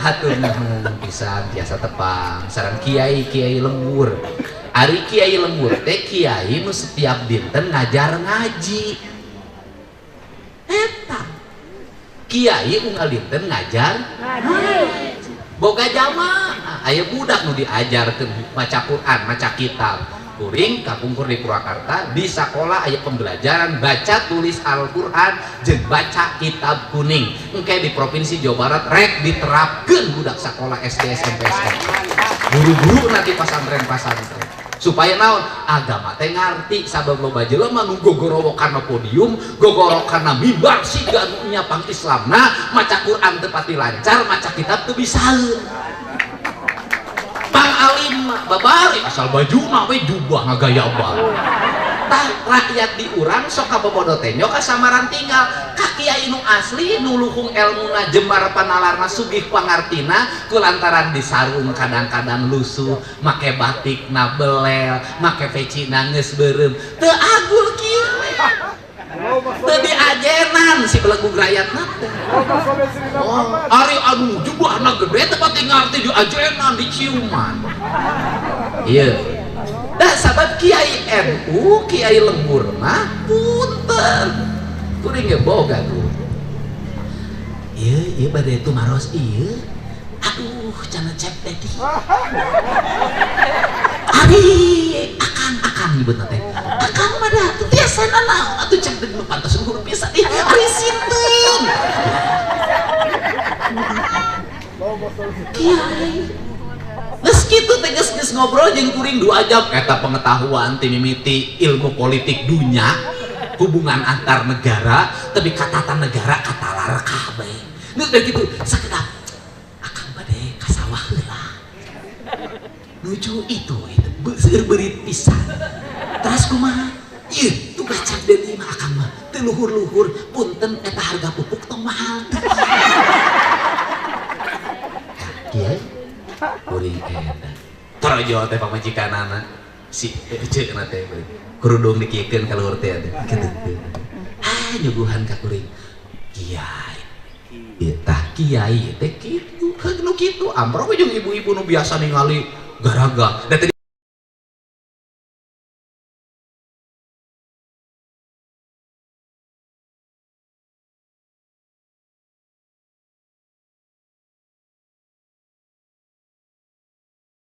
Hatur nuhun pisan tiasa tepang sareng kiai-kiai lembur. Ari kiai lembur teh kiai nu setiap dinten ngajar ngaji. Eta kiai unggal dinten ngajar ngaji. Boga jamaah aya budak nu diajarkeun maca Quran, maca kitab. Kuring kapungkur di Purwakarta di sekolah aya pembelajaran baca tulis Al-Qur'an jeung baca kitab kuning. Engke di Provinsi Jawa Barat rek diterapkeun budak sekolah SD SMP SMA. Guru-guru nanti pasantren-pasantren supaya naon agama teh ngarti sabab loba jelema nu gogorowo kana podium, gogoro kana mimbar siga nu nyapang Islamna, maca Quran teu pati lancar, maca kitab teu bisaeun. Pang alim babari asal bajuna we jubah ngagaya bae. Tah rakyat di urang sok kabobodo teh nyo kasamaran tinggal ka kiai nu asli nu luhung elmuna jembar panalarna sugih pangartina kulantaran disarung kadang-kadang lusuh make batik na belel make pecina geus beureum teu agul kieu we teu diajenan si belegug rakyatna teh. Oh, ari anu jubahna gede teu pati ngarti diajenan diciuman. Iya. Dah sabab kiai NU, kiai lembur mah punten. Kuring ge boga tuh. Ieu ieu bade tumaros ieu. Aduh, cenah cep teh. Ari akang-akang nyebutna teh. Akang mah da teu tiasa nanaon atuh cep teh nu pantes luhur pisan ih ari sinten. Kiai geus kitu teh geus ngobrol jeung kuring 2 jam eta pengetahuan ti mimiti ilmu politik dunya hubungan antar negara tapi katata negara katalar kabeh geus da kitu sakedap akang bade ka sawah heula nuju itu seueur beurit pisan teras kumaha ieu tugas cak deui mah akang mah teu luhur-luhur punten eta harga pupuk tong mahal teh kiai kuring eta torojo teh pamajikanana si eceuna teh kerudung dikieukeun ka luhur teh kitu ah nyuguhan ka kuring kiai tah kiai teh kitu nu kitu amprok jeung ibu-ibu nu biasa ningali garaga da teh